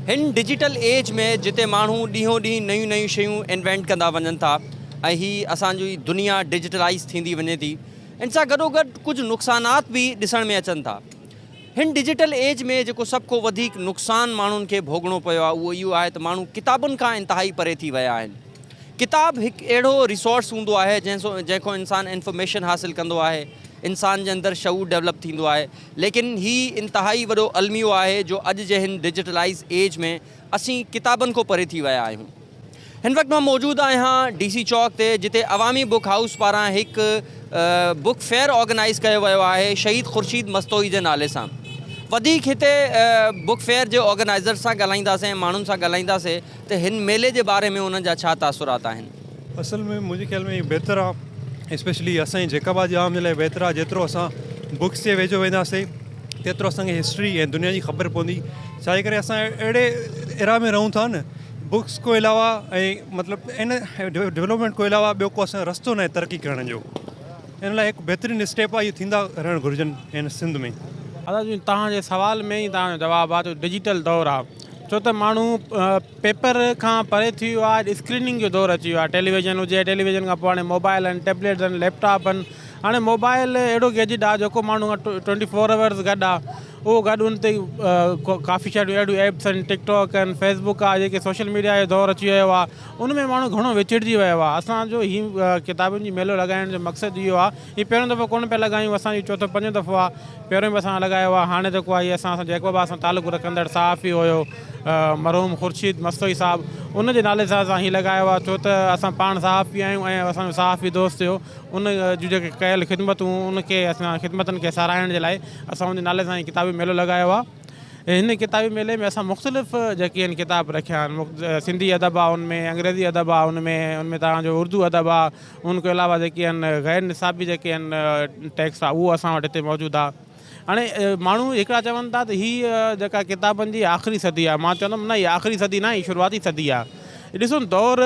هن digital age ۾ جتي ماڻهو ڏينهون ڏينهن نيون نيون شيون انوينٽ ڪندا وڃن ٿا ۽ هي اسان جي دنيا ڊجيٽلائيز ٿيندي وڃي ٿي ان سان گڏوگڏ ڪجهه نقصانات به ڏسڻ ۾ اچن ٿا. هن ڊجيٽل ايج ۾ جيڪو سڀ کان وڌيڪ نقصان ماڻهن کي ڀوڳڻو پيو آهي اهو اهو آهي ته ماڻهو ڪتابن کان انتهائي پري ٿي ويا آهن. ڪتاب هڪ اهڙو ريسورس هوندو آهي جنهن کان انسان انفارميشن حاصل ڪندو آهي، انسان جي اندر شعور ڊولپ ٿيندو آهي ليڪن هي انتهائي وڏو الميو آهي جو اڄ جي هن ڊجيٽلائيز ايج ۾ اسين ڪتابن کان پري ٿي ويا آهيون. هن وقت مان موجود آهيان ڊي سي چوڪ تي جتي عوامي بڪ هائوس پاران هڪ بڪ فيئر آرگنائيز ڪيو ويو آهي شهيد خورشيد مستوئي جي نالي سان. وڌيڪ هتي بڪ فيئر جي آرگنائيزرز سان ڳالهائينداسين ۽ ماڻهن سان ڳالهائينداسين ته هن ميلي جي باري ۾ انهن جا ڇا تاثرات آهن. اصل ۾ منهنجي خيال ۾ هي بهتر آ اسپيشلي اسان جي جيڪب آباد جي عوام جي لاء بهتر آ جيترو اسان بڪس جي ويجهو وينداسين تيترو اسان کي هسٽري ۽ دنيا جي خبر پوندي ڇا جي ڪري اسان اهڙي ايرا ۾ رهون ٿا نه بڪس کان علاوه ۽ مطلب ان ڊولپمينٽ کان علاوه ٻيو ڪو اسان جو رستو ناهي ترقي ڪرڻ جو ان لاء هڪ بهترين اسٽيپ آهي اهو ٿيندا رهڻ گهرجن هن سنڌ ۾. ادا جي توهان جي سوال ۾ ئي توهان جو جواب آ ته ڊجيٽل دور آ ڇو ته ماڻهو پيپر کان پري ٿي ويو آ اسڪريننگ جو دور اچي ويو آ ٽيليويزن هجي ٽيليويزن کان پوء هاڻي موبائل آهن ٽيبليٽس آهن ليپ ٽاپ آهن هاڻي موبائل اهڙو گيجيٽ آ جيڪو ماڻهو کان ٽوئنٽي فور آورز گڏ آ اهو گڏ ان تي ڪافي ساريون اهڙيون ايپس آهن ٽڪ ٽاڪ آهن فيس بڪ آهي جيڪي سوشل ميڊيا جو دور اچي ويو آهي ان ۾ ماڻهو گهڻو وچڙجي ويو آهي اسانجو هي ڪتابن جي ميلو لڳائڻ جو مقصد اهو آهي هي پهريون دفعو ڪونه پيا لڳايون اسان جو چوٿون پنجون دفعو آهي پهريون به اسان لڳايو آهي هاڻي جيڪو آهي اسان سان جيڪب آباد سان تعلق رکندڙ صحافي هيو مرحوم خورشيد مستوئي صاحب ان جي نالي سان اسان هي لڳايو آهي ڇو ته اسان پاڻ صحافي آهيون ۽ اسانجو صحافي دوست هيو ان جون جيڪي ڪيل خدمتون ان کي اسان خدمتن کي ساراهڻ جي لاء اسان ان جي نالي سان هي ڪتابي ميلو لڳايو آهي. هن ڪتابي ميلي ۾ اسان مختلف جيڪي آهن ڪتاب رکيا آهن سنڌي ادب آهي ان ۾ انگريزي ادب آهي ان ۾ ان ۾ توهان جو اردو ادب آهي ان کان علاوه جيڪي آهن غير نصابي جيڪي آهن ٽيڪسٽ آهي اهو اسان وٽ هتي موجود آهي. هاڻي ماڻهو هڪڙا چون ٿا ته هي جيڪا ڪتابن جي آخري صدي آهي مان چوندم نه هي آخري صدي نه هي شروعاتي صدي آهي ڏسو دور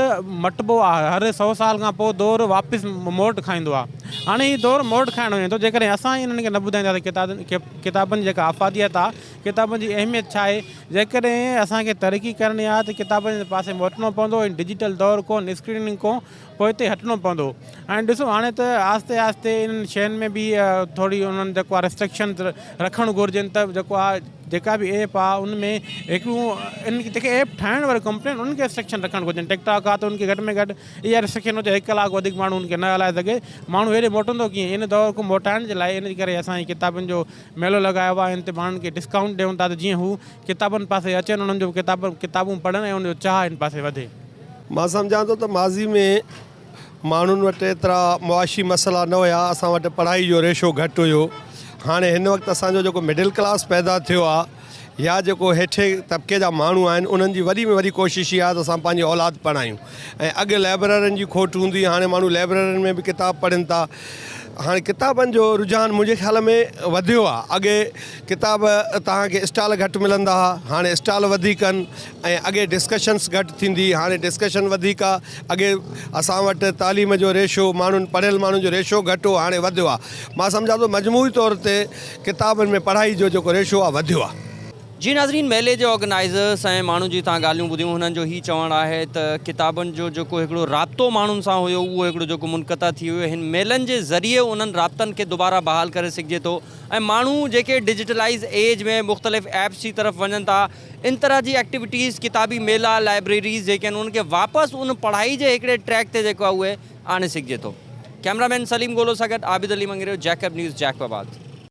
مٽبو آهي هر سو سال کان پوء دور واپس موٽ کائيندو آهي هاڻي هي دور موٽ کائڻ وڃي ٿو جيڪڏهن اسان ئي انهن کي نه ٻڌائينداسين ڪتابن جي جيڪا افاديت آهي ڪتابن جي اهميت ڇا آهي جيڪڏهن اسان کي ترقي ڪرڻي آهي ته ڪتابن جي پاسي موٽڻو پوندو ۽ ڊجيٽل دور کان اسڪريننگ کان پوئتي هٽڻو پوندو ۽ ڏسو هاڻي ته آهستي آهستي انهن شين ۾ به ٿوري انهن جيڪو آهي ريسٽرڪشنز رکڻ گهرجن ته جيڪو آهي جيڪا به ايپ آهي ان ۾ هڪڙيون ان جيڪي ايپ ٺاهڻ واري ڪمپنيون آهن انهن کي ريسٽرڪشن رکڻ گهرجن ٽڪ ٽاڪ آهي ته ان کي گهٽ ۾ گهٽ اها ريسٽرڪشن هجي هڪ ڪلاڪ وڌيڪ ماڻهو ان کي نه هلائي سگهي ماڻهو هيڏي موٽندو ڪيئن ان دور کي موٽائڻ جي لاء ان جي ڪري اسان هي ڪتابن جو ميلو لڳايو آهي ان تي ماڻهن کي ڊسڪائونٽ ڏيون ٿا ته جيئن هو ڪتابن پاسي اچن انهن جو ڪتاب ڪتابون پڙهن ۽ ان جو چاهه ان پاسي وڌي. مان سمجهان ٿو ته ماضي ۾ ماڻهن وٽ ايترا معاشي مسئلا نه هيا، اسان وٽ پڙهائي جو ريشو گهٽ هيو، هاڻي هن وقت اسان جو جيڪو مڊل ڪلاس پيدا ٿيو آهي يا جيڪو هيٺين طبقي جا ماڻهو آهن انهن جي وڏي ۾ وڏي ڪوشش اها آهي ته اسان پنهنجي اولاد پڙهايون ۽ اڳ لائبريرين جي کوٽ هوندي هئي هاڻي ماڻهو لائبريرين ۾ به ڪتاب پڙهن ٿا هاڻي ڪتابن جو رجحان منهنجي خيال ۾ وڌيو آهي اڳي ڪتاب توهان کي اسٽال گهٽ ملندا هئا هاڻي اسٽال وڌيڪ آهن ۽ اڳي ڊسڪشنس گهٽ ٿيندي هاڻي ڊسڪشن وڌيڪ آ اڳي اسان وٽ تعليم جو ريشو ماڻهن پڙهيل ماڻهن جو ريشو گهٽ هو هاڻي وڌيو آ مان سمجهان ٿو مجموعي طور تي ڪتابن ۾ پڙهائي جو جيڪو ريشو آ وڌيو آ. جي ناظرين ميلي جي آرگنائيزرس ۽ ماڻهن جي تان ڳالهيون ٻڌيون هنن جو هي چوڻ آهي ته ڪتابن جو جيڪو هڪڙو رابطو ماڻهن سان هيو اهو هڪڙو جيڪو منقطع ٿي ويو هن ميلن جي ذريعي انهن رابطن کي دوباره بحال ڪري سگهجي ٿو ۽ ماڻهو جيڪي ڊجيٽلائيز ايج ۾ مختلف ايپس جي طرف وڃن ٿا ان طرح جي ايڪٽيوٽيز، ڪتابي ميلا، لائبريريز جيڪي آهن انهن کي واپس ان پڙهائي جي هڪڙي ٽريڪ تي جيڪو آهي اهي آڻي سگهجي ٿو. ڪئميرا مين سليم گولو سان گڏ Abid Ali Mangrio, Jacob news, Jacob آباد.